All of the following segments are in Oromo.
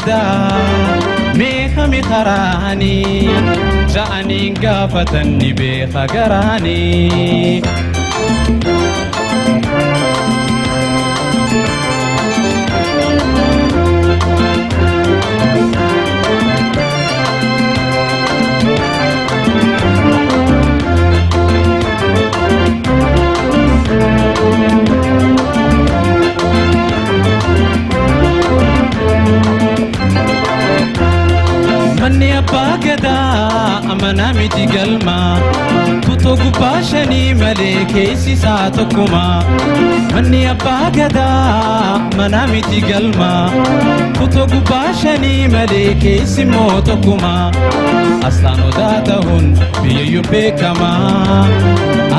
Gadaa meeqami karaanii ja'aniin gaafatan ni beeka garaanii. Manni abbaa gadaa amanaa miti galma tutoo gubbaa shanii malee keessi isaa tokkuma. Manni abbaa gadaa amanaa miti galma tutoo gubbaa shanii malee keessi immoo tokkuma. Asxaan odaa ta'uun biyyayyuu beekama.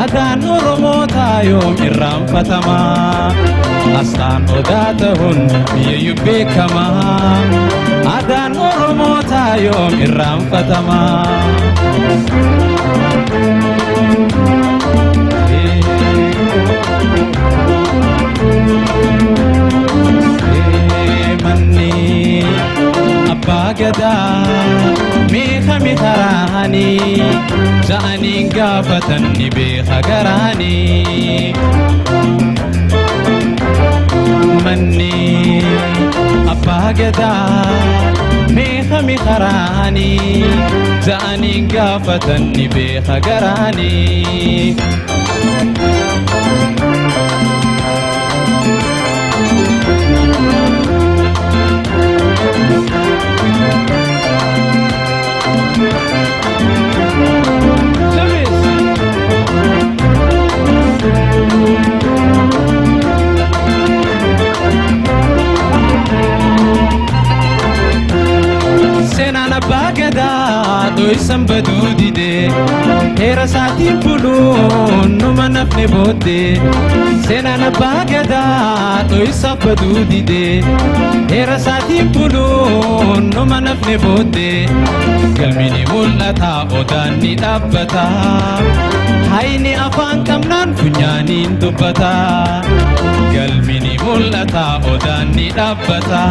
Aadaan Oromoo taayoom irraanfatama. Asxaan odaa ta'uun biyyayyuu beekama. Aadaan Oromoo taayoom irraanfatama. Manni abbaa gadaa meeqami karaanii ja'aniin gaafatan ni beeka garaanii. Manni abbaa gadaa meeqami karaanii ja'aniin gaafatan ni beeka garaanii. Seenaan abbaa gadaa dho'isan baduu didee heera isaatiin buluun numa nafne booddee. Seenaan abbaa gadaa dho'isaaf baduu didee heera isaatiin buluun numa nafne booddee. Galmi ni mul'ata odaan ni dhaabbata hayni afaan qabnaan funyaaniin dubbata. Galmi ni mul'ata odaan ni dhaabbata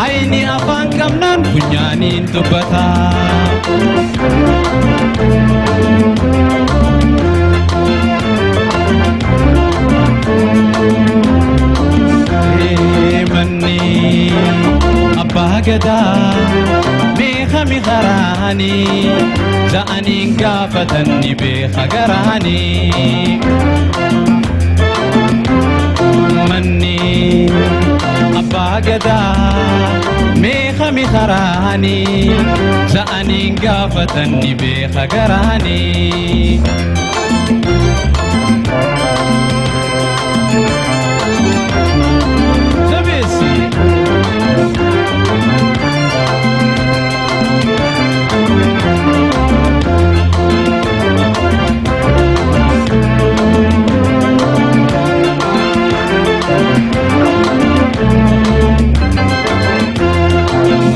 hayni afaan qabnaan funyaaniin dubbata. Manni abbaa gadaa meeqami karaanii ja'aniin gaafatan ni beeka garaanii. Manni abbaa gadaa meeqami karaanii ja'aniin gaafatan ni beeka garaanii.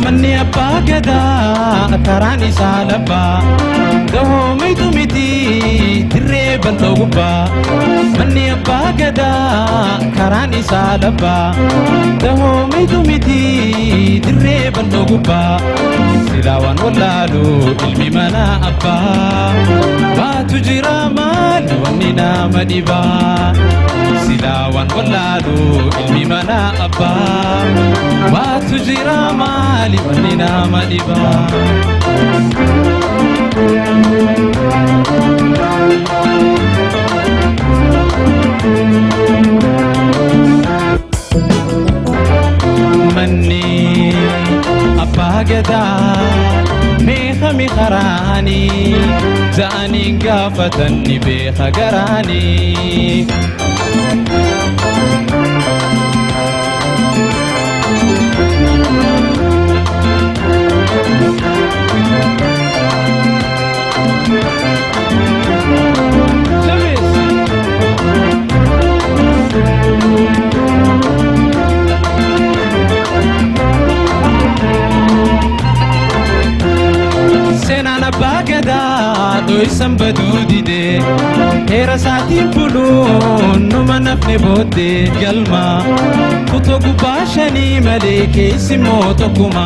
Manni abbaa gadaa karaan isaa labbaa dahoomitu miti dirree bal'oo gubbaa. Manni abbaa gadaa karaan isaa labbaa dahoomitu miti dirree bal'oo gubbaa. Silaa waan wallaalu ilmi mana abbaa baatu jira maali wanni nama dhibaa. Silaa waan wallaalu ilmi mana abbaa baatu jira maali wanni nama dhibaa. Manni abbaa gadaa meeqami karaanii ja'aniin gaafatan ni beeka garaanii. Seenaan abbaa gadaa dho'isan baduu didee heera Heera isaatiin buluun numa nafne booddee galma. Kutoo gubbaa shanii malee keessi immoo tokkuma.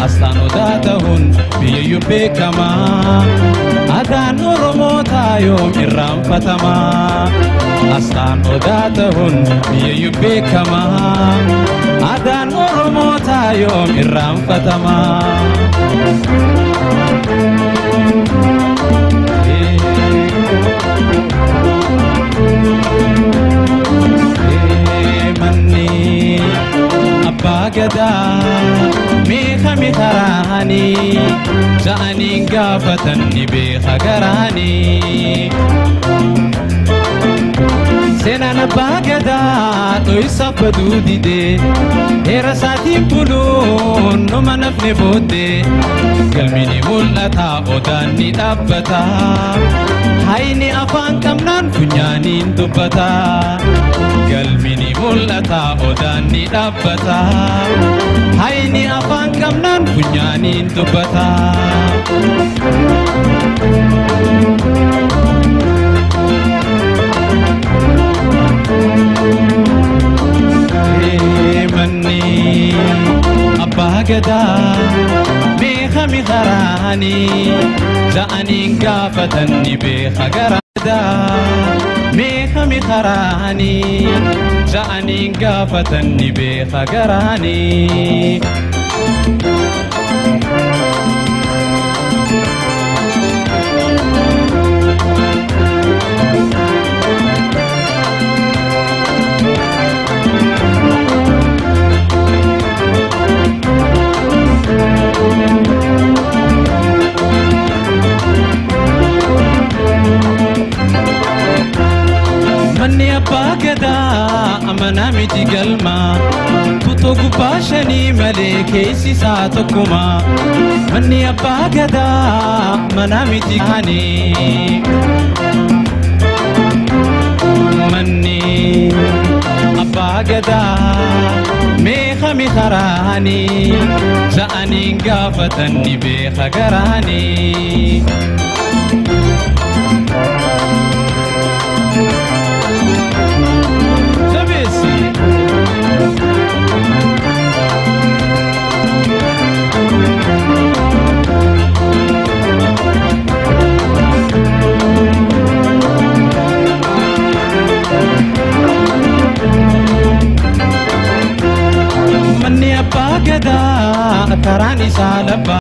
Asxaan odaa ta'uun biyyayyuu beekama. Aadaan Oromootaa yoom irraanfatama. Asxaan odaa ta'uun biyyayyuu beekama. Aadaan Oromootaa yoom irraanfatama. Manni abbaa gadaa meeqami karaanii ja'aniin gaafatan ni beeka garaanii. Seenaan abbaa gadaa dho'isaaf baduu didee heera isaatiin buluun numa nafne booddee galmi ni mul'ata odaan ni dhaabbata. Hayni afaan qabnaan funyaaniin dubbata. Galmi ni mul'ata odaan ni dhaabbata. Hayni afaan qabnaan funyaaniin dubbata. Manni abbaa gadaa meeqami karaanii ja'aniin gaafatan ni beeka garadaa. Meeqami karaanii ja'aniin gaafatan ni beeka garaanii. Manni abbaa gadaa amanaa miti galma. Kutoo gubbaa shanii malee keessi isaa tokkuma. Manni abbaa gadaa amanaa miti gaanii. Manni abbaa gadaa meeqami karaanii ja'aniin gaafatan ni beeka garaanii. Manni abbaa gadaa karaan isaa labbaa.